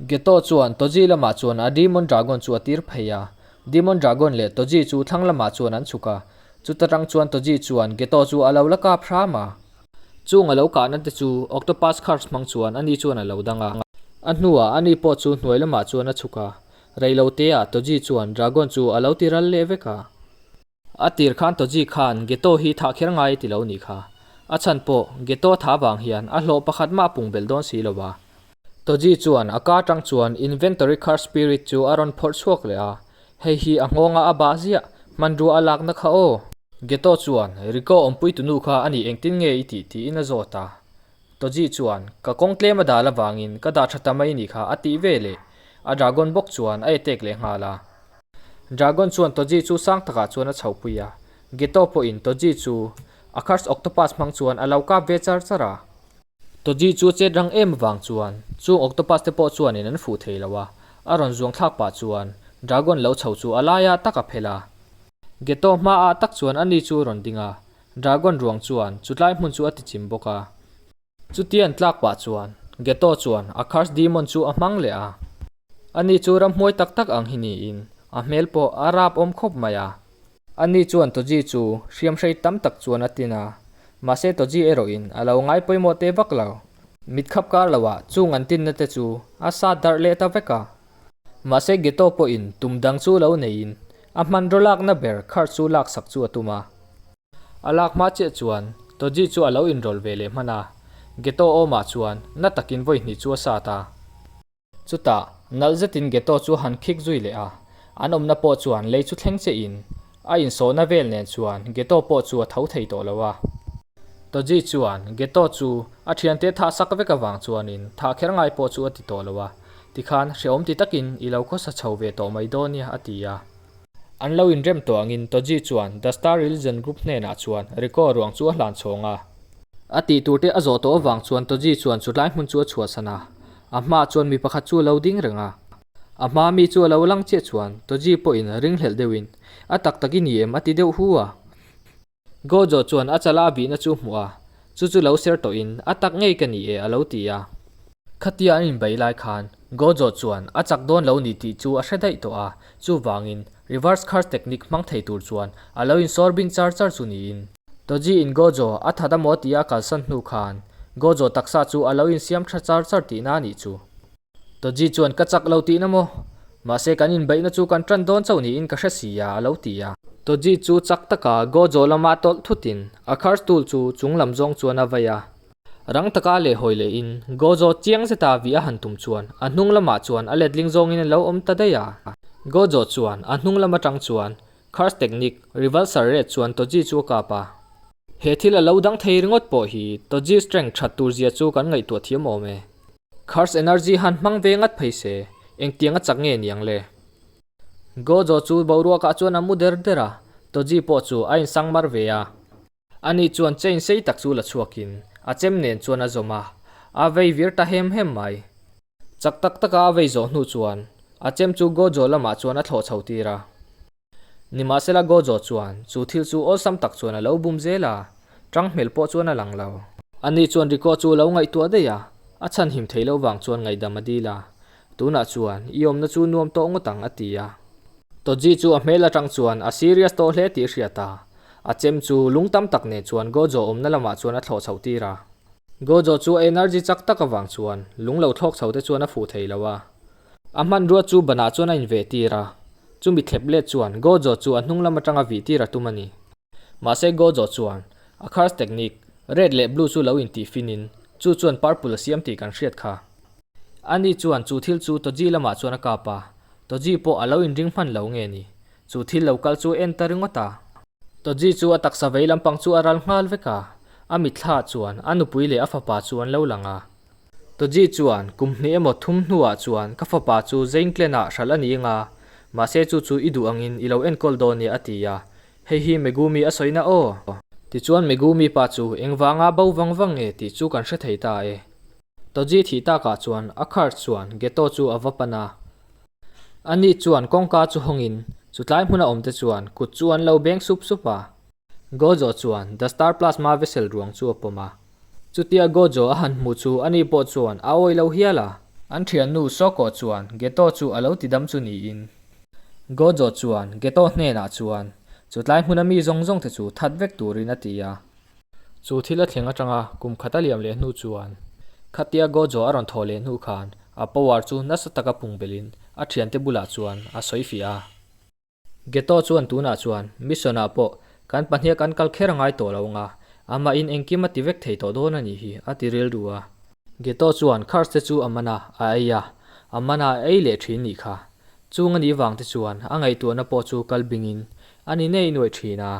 Geto chuan Toji lamah chuan a Demon Dragon chu a tir phei a. Demon Dragon leh Toji chu thlang lamah chuan an chhuk a. Chuta tang chuan Toji chuan Geto chu a lo la kap hram a. Chung a lo kahna te chu Octopus Curse hmang chuan ani chuan a lo dang a. A hnuah ani pawh chu hnuai lamah chuan a chhuk a. Reiloteah Toji chuan Dragon chu a lo ti ral leh vek a. A tir khan Toji khan Geto hi thah kher ngai ti lo nih kha. A chhan pawh Geto tha vang hian a hlawh pakhat mah a pung belh dawn si lo va. Toji chuan a ka tang chuan Inventory Curse Spirit chu a rawn phawrh chhuak leh a, hei hi a nghawnga a bah ziah, hmanrua a lakna kha aw. Geto chuan, Riko awmpui tunu kha a nih engtin nge i tih tiin a zawt a. Toji chuan, Ka kawng tlem a dal avangin ka dah tha ta mai nih kha a tih ve leh. A dragon bawk chuan a etek leh nghal a. Dragon chuan Toji chu sang takah chuan a chhohpui a, Geto pawhin Toji chu a Curse Octopus hmang chuan a lo kap ve char char a. Toji chu chet rang em avang chuan chung octopus te pawh chuanin an fuh thei lo a, a rawn zuang thlak pah chuan Dragon lo chho chu a laiah tak a phel a. Geto hmaah tak chuan ani chu a rawn ding a, Dragon ruang chuan chutlai hmun chu a ti chim bawk a. Chuti an tlak pah chuan Geto chuan a Curse Demon chu a hmang leh a. Ani chu ramhmuai tak tak ang hi niin a hmel pawh a rap awm khawp mai a. Ani chuan Toji chu hriamhrei tam tak chuan a tin a, mahse Toji erawhin a lo ngai pawimawh teh vak lo. Mit khap kar loah chung an tinna te chu a sat darh leh ta vek a. Mahse Geto pawhin tum dang chu lo neiin a hmanraw lakna ber Curse chu laksak chu a tum a. A lak hma chiah chuan Toji chu a lo inrawlh ve leh hman a, Geto awmah chuan na takin vawi hnih chu a sat a. Chutah, nalh zetin Geto chu han khik zui leh a, an awmna pawh chuan lei chu thleng chiahin a insawhna vel nen chuan Geto pawh chu a tho thei tawh lo a. Toji chuan Geto chu a thiante thah sak vek avang chuanin thah kher ngai pawh chu a ti tawh lo a, tikhan hrehawm ti takin i lo khawsa chho ve tawh mai dawn nia a ti a. An lo inrem tawh angin Toji chuan The Star Religion Group hnenah chuan Riko ruang chu a hlan chhawng a. A tih turte a zawh tawh avang chuan Toji chuan chutlai hmun chu a chhuahsan a. A hmaah chuan mi pakhat chu a lo ding reng a. A hmaa mi chu a lo lang chiah chuan Toji pawhin ringhlelh deuhin, A tak tak i ni em? a ti deuh hu a. Gojo chuan a chala a bihna chu hmuh a, chu chu lo ser tawhin, A tak ngei ka ni e, a lo ti a. Khatia an inbei lai khan Gojo chuan a chak dawn lo ni tih chu a hre daih tawh a, chuvangin reverse curse technique hmang thei tur chuan a lo insawr bing char char chu niin. Toji in Gojo a that amaw tia a kalsan hnu khan Gojo taksa chu a lo insiam tha char char tihna a nih chu. Toji chuan ka chak lo tihna maw? Mahse kan inbeihna chu kan tan dawn chauh niin ka hre si a, a lo ti a. Toji chu chak taka Gojo lama tawlh thutin a curse tool chu chung lam zawng chuan a vei a. Rang taka leh hawi lehin Gojo chiang zeta vih a han tum chuan a hnung lamah chuan a letling zawngin a lo awm ta daih a. Gojo chuan a hnung lam atang chuan curse technique Revulsor Red chuan Toji chu a kap a. He thil a lo dang thei ringawt pawh hi Toji strength that tur zia chu kan ngaihtuah thiam awm e. Curse energy han hmang ve ngat phei se, engtiang a chak nge niang le? Gojo chu boruakah chuan a mu der der a, Toji pawh chu a insang mar ve a. Ani chuan chain sei tak chu la chhuakin a chem nen chuan a zawm a, a vei vir ta hem hem mai. Chak tak taka a vei zawh hnu chuan a chem chu Gojo lamah chuan a thlawh chho tir a. Nimahsela Gojo chuan chu thil chu awlsam tak chuan a lo bum zel a, tang hmel pawh chuan a lang lo. Ani chuan Riko chu a lo ngaihtuah daih a, a chhan him thei lo vang chuan ngaihdam a dil a, Tunah chuan i awmna chu nuam tawh ngawt ang a ti a. Toji chu a hmel atang chuan a serious tawh hle tih a hriat a, a chem chu lung tam tak nen chuan Gojo awmna lamah chuan a thlawh chhoh tir a. Gojo chu a energy chak tak avang chuan lung lo thlawk chho te chuan a fuh thei lo a. A hmanrua chu banah chuan a inveh tir a, chumi thlep let chuan Gojo chu a hnung lam atanga vih tir a tum a ni. Mahse Gojo chuan a curse technique, red leh blue chu lo intih finin chu chuan purple a siam tih kan hriat kha. Ani chuan chu thil chu Toji lamah chuan a kap a, Toji pawh a lo inring hman lo nge ni, chu thil lo kal chu a en ta ringawt a. Toji chu a taksa vei lampang chu a ral nghal vek a, a mitthla chuan a nupui leh a fapa chu an lo lang a. Toji chuan, Kum hnih emaw thum hnuah chuan ka fapa chu Zain Clan-ah hralh a ni anga, mahse chu chu i duh angin i lo enkawl dawn nia a ti a. Hei hi Megumi a sawina aw. Tichuan Megumi pa chu engvanga bo vang vang nge tih chu kan hre thei ta e. Toji thih takah chuan a cart chuan Geto chu a va pan a. Ani chuan kawngka chu hawngin chutlai hmuna awmte chuan kut chu an lo beng sup sup a. Gojo chuan The Star Plasma Vessel ruang chu a pawm a. Chutia Gojo a han hmuh chu ani pawh chuan a awih lo hial a. An thiannu Soko chuan Geto chu a lo tidam chu niin. Gojo chuan Geto hnenah chuan chutlai hmuna mi zawng zawng te chu that vek turin a ti a. Chu thil a thleng atanga kum khat a liam leh hnu chuan khatia Gojo a rawn thawh leh hnu khan a power chu nasa taka pung belhin a thiante bulah chuan a sawi fiah a. Geto chuan tunah chuan mission ah pawh kan pahniha kan kal kher a ngai tawh lo anga, amah in engkim a ti vek thei tawh dawn a nih hi, a ti rilru a. Geto chuan curse te chu a man a, a ei a, a man a, a ei leh thin nih kha. Chung a nih vang te chuan a ngaihtuahna pawh chu kal bing in a ni nei nuaih thin a.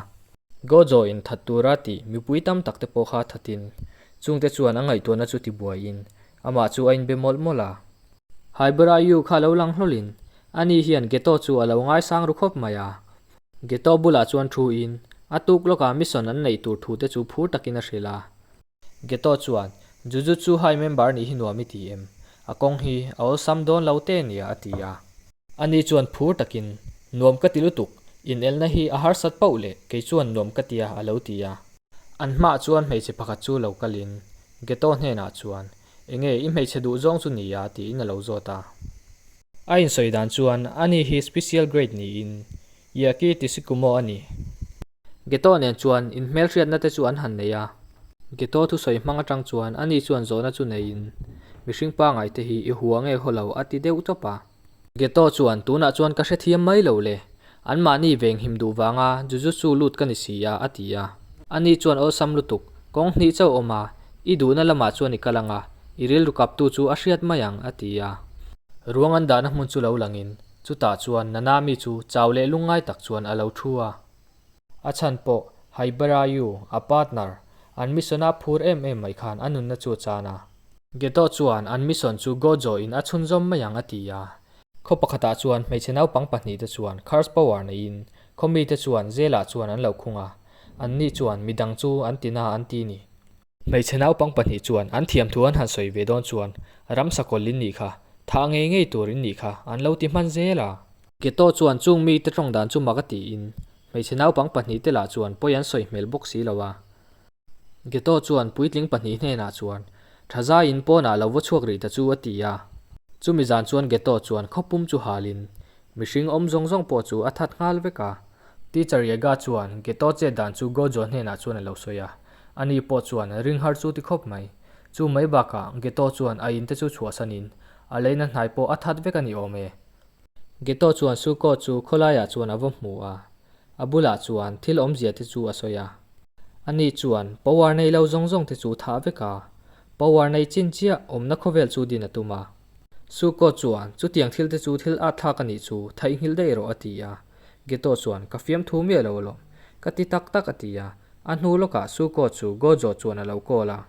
Gojo in that tura tih mipui tam tak te pawh kha that in, chung te chuan a ngaihtuahna chu ti buai in amah chu a inbe mawlh mawlh a. Haibara-yu kha lo lang hlawlin, ani hian Geto chu a lo ngaisang ru khawp mai a. Geto bulah chuan thu in, a tuk lawkah mission an neih tur thu te chu phur takin a hrilh a. Geto chuan, Jujutsu High member nih hi nuam i ti em? A kawng hi a awlsam dawn lo te nia a ti a. Ani chuan phur takin, Nuam ka ti lutuk, inelna hi a harsat pauh leh kei chuan nuam ka tia a lo ti a. An hmaah chuan hmeichhe pakhat chu lo kalin Geto hnenah chuan, Enge i hmeichhe duh zawng chu nia tiin a lo zawt a. A insawi dan chuan ani hi special grade niin Yaki Tisikumo a ni. Geto nen chuan inhmelhriatna te chu an han nei a. Geto thusawi hmang atang chuan ani chuan zawhna chu neiin mihring pangai te hi i hua nge haw lo a ti deuh tawp a. Geto chuan tunah chuan ka hrethiam mai lo le, anmahni venghim duh vanga Jujutsu lut ka ni si a, a ti a. Ani chuan awlsam lutuk, kawng hnih chauh awm a, i duhna lamah chuan i kal ang a, i rilru kaptu chu a hriat mai ang, a ti a. Ruang an dahna hmun chu lo langin, chutah chuan Nanami chu chau leh lungngai tak chuan a lo thu a. A chhan pawh Haibarayu, a partner, an mission a phur em em mai khan a nunna chu a chan a. Geto chuan an mission chu Gojo in a chhunzawm mai ang a ti a. Khaw pakhatah chuan hmeichhe naupang pahnihte chuan curse power neiin khaw mite chuan jail ah chuan an lo khung a, anni chuan midang chu an ti na an ti ni. Hmeichhe naupang pahnih chuan an thiamthu an han sawi ve dawn chuan ramsa kawlh in nih kha, thah ngei ngei tur in nih kha an lo ti hman zel a. Geto chuan chung mite tawng dan chu mak a tiin hmeichhe naupang pahnih te lah chuan pawi an sawi hmel bawk si lo a. Geto chuan puitling pahnih hnenah chuan tha zaiin pawnah lo va chhuak rih ta chu a ti a. Chumi zan chuan Geto chuan khawpum chu halin mihring awm zawng zawng pawh chu a that nghal vek a. Teacher Yaga chuan Geto chet dan chu Gojo hnenah chuan a lo sawi a, ani pawh chuan ring har chu ti khawp mai. Chu mai bakah Geto chuan a in te chu chhuahsanin a leina hnai pawh a that vek a ni awm e. Geto chuan Suko chu khawlaiah chuan a va hmu a, a bulah chuan thil awmzia te chu a sawi a. Ani chuan power nei lo zawng zawng te chu thah vek a, power nei chin chiah awmna khawvel chu din a tum a. Suko chuan chutiang thil te chu thil atthlak a nih chu theihnghilh daih rawh a ti a. Geto chuan, Ka fiamthu miah lo alawm. Ka ti tak tak a ti a. A hnu lawkah Suko chu Gojo chuan a lo call a.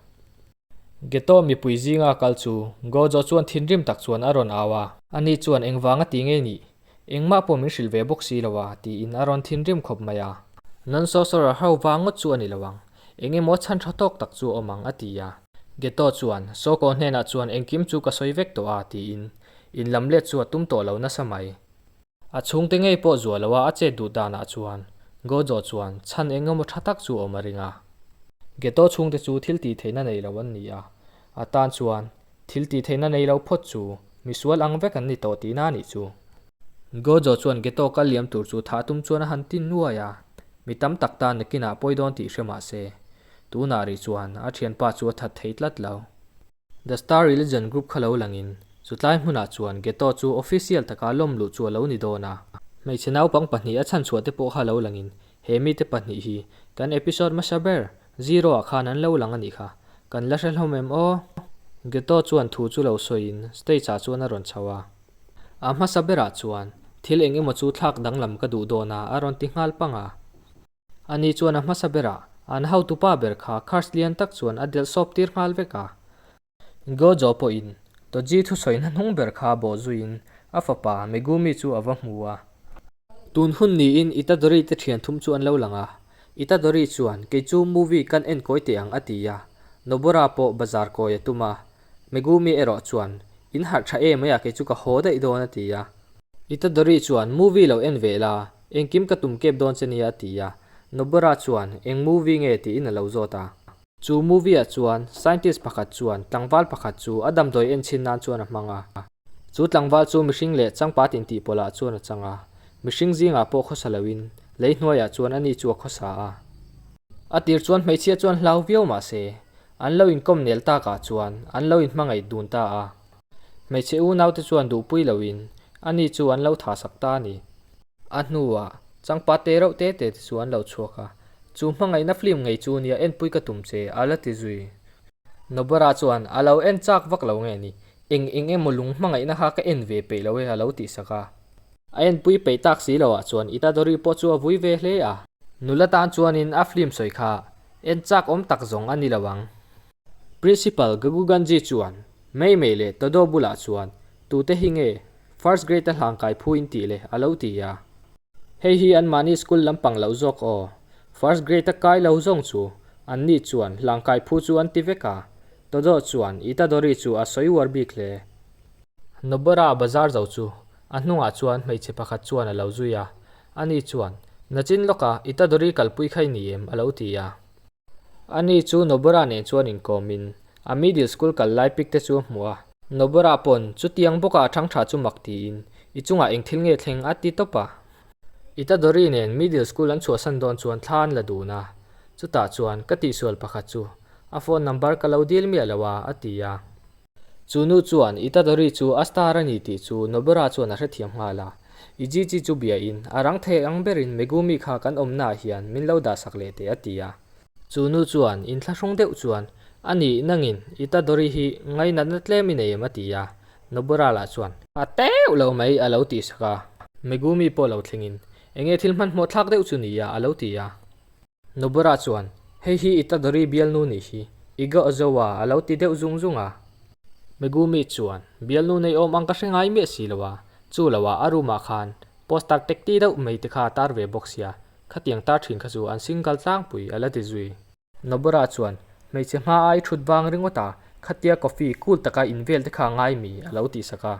Geto mipui zinga kal chu Gojo chuan thinrim tak chuan a rawn au a. Ani chuan engvang a ti nge nih? Engmah pawh min hrilh ve bawk si lo a, tiin a rawn thinrim khawp mai a. Non-sorcerer ho vang ngawt chu a ni lo ang. Eng emaw chhan tha tawk tak chu a awm ang, a ti a. Geto chuan, Soko hnenah chuan engkim chu ka sawi vek tawh a, tiin inlam let chu a tum tawh lo nasa mai. A chhungte ngei pawh zuah loa a chet duh danah chuan Gojo chuan chhan eng emaw tha tak chu awm a ring a. Geto chhungte chu thil tih theihna nei lo an ni a, a tan chuan thil tih theihna nei lo phawt chu misual ang vek an ni tawh tihna a nih chu. Gojo chuan Geto kal liam tur chu thah tum chuan a han tin nuai a, mi tam tak tan nakinah pawi dawn tih hre mah se, tunah rih chuan a thianpa chu a that thei tlat lo. The Star Religion Group kha lo langin, chutlai hmunah chuan Geto chu official taka lawm luh chu a lo ni dawn a. Hmeichhe naupang pahnih a chhanchhuah te pawh kha lo langin, he mite pahnih hi kan episode hmasa ber, zero ah khan an lo lang a nih kha. Kan la hre hlawm em aw? Geto chuan thu chu lo sawiin stage ah chuan a rawn chho a. A hmasa berah chuan thil eng emaw chu thlak danglam ka duh dawn a a rawn ti nghal pang a. Ani chuan a hmasa berah an hotupa ber kha curse lian tak chuan a delh sawp tir nghal vek a. Gojo pawhin Toji thusawi hnahnung ber kha bawh zuiin a fapa Megumi chu a va hmu a. Tun hun niin Itadori te thian thum chu an lo lang a, Itadori chuan kei chu movie kan en kawi teh ang a ti a, Nobara pawh bazar kawi a tum a, Megumi erawh chuan in harh tha em mai a kei chu ka haw daih dawn a ti a. Itadori chuan movie lo en ve la, Engkim ka tum kep dawn che nia a ti a. Nobara chuan, Eng movie nge? tiin a lo zawt a. Chu movie-ah chuan scientist pakhat chuan tlangval pakhat chu a damdawi enchhin nan chuan a hmang a. Chu tlangval chu mihring leh changpat intih pawlah chuan a chang a. Mihring zingah pawh khawsa loin lei hnuaiah chuan ani chu a khawsa a. A tir chuan hmeichhia chuan hlau viau mah se, an lo inkawm nel takah chuan an lo inhmangaih dun ta a. Hmeichhe unaute chuan duhpui loin ani chu an lo thahsak ta a ni. A hnuah changpa te reuh te te te chu an lo chhuak a, Chu hmangaihna film ngei chu nia enpui ka tum che a la ti zui. Nobara chuan a lo en chak vak lo nge ni, eng eng emaw lung hmangaihna kha ka en ve peih lo e a lo tihsak a. A enpui peih tak si loah chuan Itadori pawh chu a vui ve hle a. Nula tan chuanin a film sawi kha en chak awm tak zawng a ni lo ang. Principal Gaguganji chuan Mei Mei leh Todo bulah chuan tute hi nge first grade a hlangkai phu in tih le a lo ti a. Hei hi anmahni school lampang loh zawk aw. First grade a kai lo zawng chu anni chuan hlangkai phu chu an ti vek a. Todo chuan Itadori chu a sawi uar bik hle. Nobara bazar zo chu a hnungah chuan hmeichhe pakhat chuan a lo zui a. Ani chuan, Nachin lawka Itadori kalpui kha i ni em? a lo ti a. Ani chu Nobara nen chuan inkawmin a middle school kal lai pic te chu a hmu a. Nobara pawn chutiang bawka a thang tha chu mak tiin i chungah eng thil nge thleng a ti tawp a. Itadori nen middle school an chhuahsan dawn chuan thla an la dun a, chutah chuan ka tihsual pakhat chu a phone number ka lo dil miah lo a a ti a. Chu nu chuan Itadori chu a star a ni tih chu Nobara chuan a hrethiam nghal a. Ijichi chu biain a rang thei ang berin Megumi kha kan awmnaah hian min lo dahsak leh teh a ti a. Chu nu chuan inthlahrung deuh chuan, A nih nangin Itadori hi ngainatna tlem i nei em a ti a. Nobara lah chuan, A teuh lo mai a lo tihsak a. Megumi pawh lo thlengin, Enge thil hmanhmawh thlak deuh chu ni a a lo ti a. Nobara chuan, Hei hi Itadori bialnu nih hi, Iga Ozawa a lo ti deuh zung zung a. Megumi chuan, Bialnu nei awm ang ka hre ngai miah si lo a, chu lo ah a room ah khan poster tek ti deuh mai te kha a tar ve bawk sia, khatiang tar thin kha chu an single tlangpui a la ti zui. Nobara chuan, Hmeichhe hma a i thut vang ringawt a, khatia coffee cool taka in vel te kha a ngai mi? a lo tihsak a.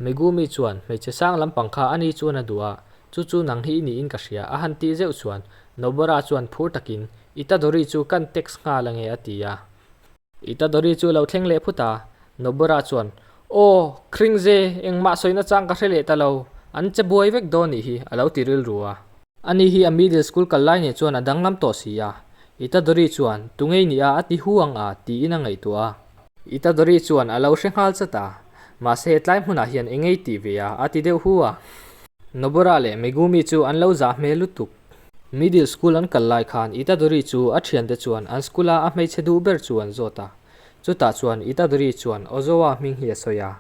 Megumi chuan hmeichhe sang lampang kha ani chuan a duh a, chu chu nang hi i niin ka hria a han tih zeuh chuan Nobara chuan phur takin Itadori chu kan text nghal ange a ti a. Itadori chu lo thleng leh phut a, Nobara chuan Aw, Kringze, engmah sawina chang ka hre leh ta lo, an che buai vek dawn nih hi a lo ti rilru a. Ani hi a middle school kal lai nen chuan a danglam tawh si a, Itadori chuan tungei nia a ti hu ang a tiin a ngaihtuah a. Itadori chuan a lo hre nghal chat a, mahse tlai hmunah hian eng ei tih ve a, a ti deuh hu a. Nobara leh Megumi chu an lo zah hmel lutuk. Middle school an kal lai khan Itadori chu a thiante chuan an school a a hmeichhe duh ber chu an zawt a. Chutah chuan Itadori chuan Ozoa hming hi a sawi a.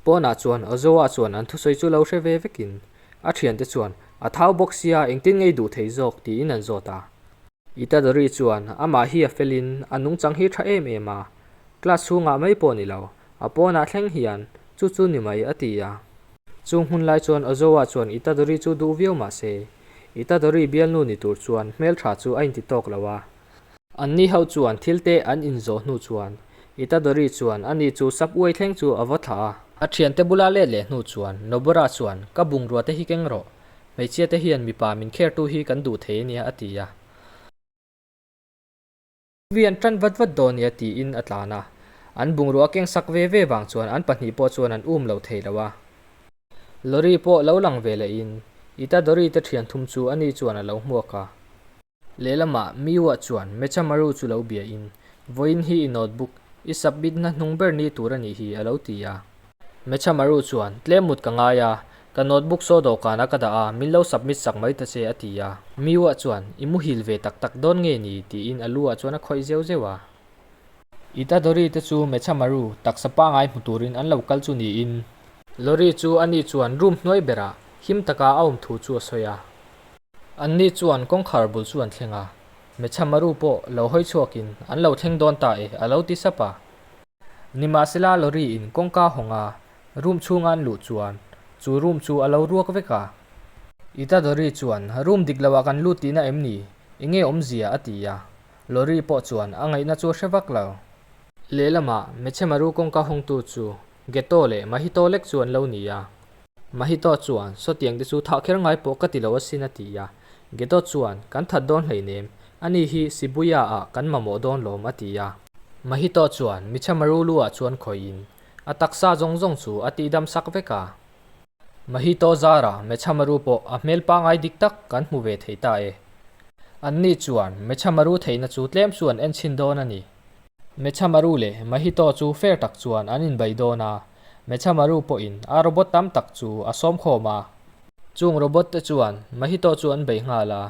Pawnah chuan Ozoa chuan an thusawi chu lo hre ve vekin a thiante chuan a thau bawk sia engtin ngei duh thei zawk tiin an zawt a. Itadori chuan amah hi a felin a nungchang hi tha em em a, class chhungah mai pawh ni lo, a pawnah thleng hian chu chu ni mai a ti a. Chung hun lai chuan Ozoa chuan Itadori chu duh viau mah se, Itadori bialnu ni tur chuan hmeltha chu a inti tawk lo a. Anni ho chuan thil te an inzawh hnu chuan Itadori chuan ani chu subway thleng chu a va thlah a. A thiante bula let leh hnu chuan Nobara chuan ka bungrua te hi keng rawh, Hmeichhia te hian mipa min khertu hi kan duh thei ania a ti a. Vi an tan vat vat dawn nia tiin a tlan a. An bungrua keng sak ve ve vang chuan an pahnih pawh chuan an um lo thei lo a. Lorry pawh lo lang ve lehin Itadori te thian thum chu ani chuan a lo hmuak a. Lehlamah Miwa chuan Mechamaru chu lo bia in, Vawiin hi i notebook i submit na hnung ber ni tur a nih hi a lo ti a. Mechamaru chuan, Tlem mut ka ngai a, ka notebook saw dawhkan a ka dah a, min lo submit sak mai ta che a ti a. Miwa chuan, I muhil ve tak tak dawn nge ni? tiin a lu ah chuan a khawih zeuh zeuh a. Itadori te chu Mechamaru taksa pangai hmu turin an lo kal chu niin. Lorry chu ani chuan room hnuai berah him taka a awm thu chu a sawi a. Anni chuan kawngkhar bul chu an thleng a, Mechamaru pawh lo hawi chhuakin an lo thleng dawn ta e a lo ti sap a. Nimahsela lorry in kawngka hawng a, room chhunga an luh chuan chu room chu a lo ruak vek a. Itadori chuan room dik loah kan lut tihna em ni? Enge awmzia a ti a. Lorry pawh chuan a ngaihna chu a hre vak lo. Lehlamah Mechamaru kawngka hawngtu chu Geto leh Mahito lek chu an lo ni a. Mahito chuan, Sawtiang te chu thah kher ngai pawh ka ti lo asin a ti a. Geto chuan, Kan that dawn hleinem. Ani hi Shibuya ah kan mamawh dawn lawm a ti a. Mahito chuan Michamaru lu ah chuan khawihin a taksa zawng zawng chu a tihdam sak vek a. Mahito zara Mechamaru pawh a hmel pangai dik tak kan hmu ve thei ta e. Anni chuan Mechamaru theihna chu tlem chu an en chhin dawn a ni. Mechamaru leh Mahito chu fair tak chuan an inbei dawn a, Mechamaru pawhin a robot tam tak chu a sawm khawm a. Chung robot te chuan Mahito chu an bei nghal a,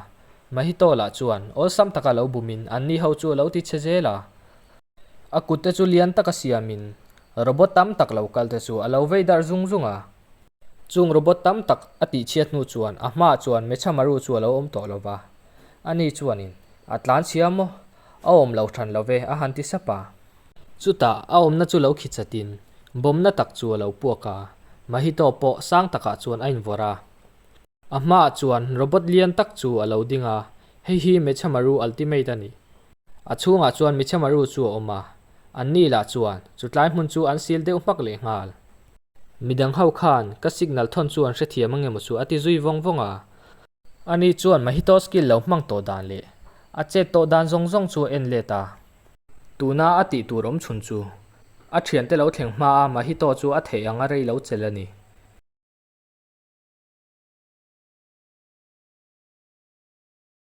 Mahito lah chuan awlsam taka lo bumin anni ho chu a lo ti che zel a. A kut te chu lian taka siamin robot tam tak lo kal te chu a lo vei darh zung zung a. Chung robot tam tak a tihchhiat hnu chuan a hmaah chuan Mechamaru chu a lo awm tawh lo va. Ani chuanin, A tlan chhia maw? A awm lo than lo ve, a han ti sap a. Chutah a awmna chu lo khi chatin bawmna tak chu a lo puak a, Mahito pawh sang takah chuan a invawrh a. A hmaah chuan robot lian tak chu a lo ding a, hei hi Mechamaru Ultimate a ni. A chhungah chuan Michamaru chu a awm a, anni lah chuan chu tlai hmun chu an sil deuh hmak leh nghal. Midang ho khan ka signal thawn chu an hrethiam ange maw chu a ti zui vawng vawng a. Ani chuan Mahito skill lo hmang tawh dan leh a chet tawh dan zawng zawng chu a en let a. Tuna a tih tur awm chhun chu a thiante lo thleng hma a Mahito chu a theih ang a rei lo chelh a ni.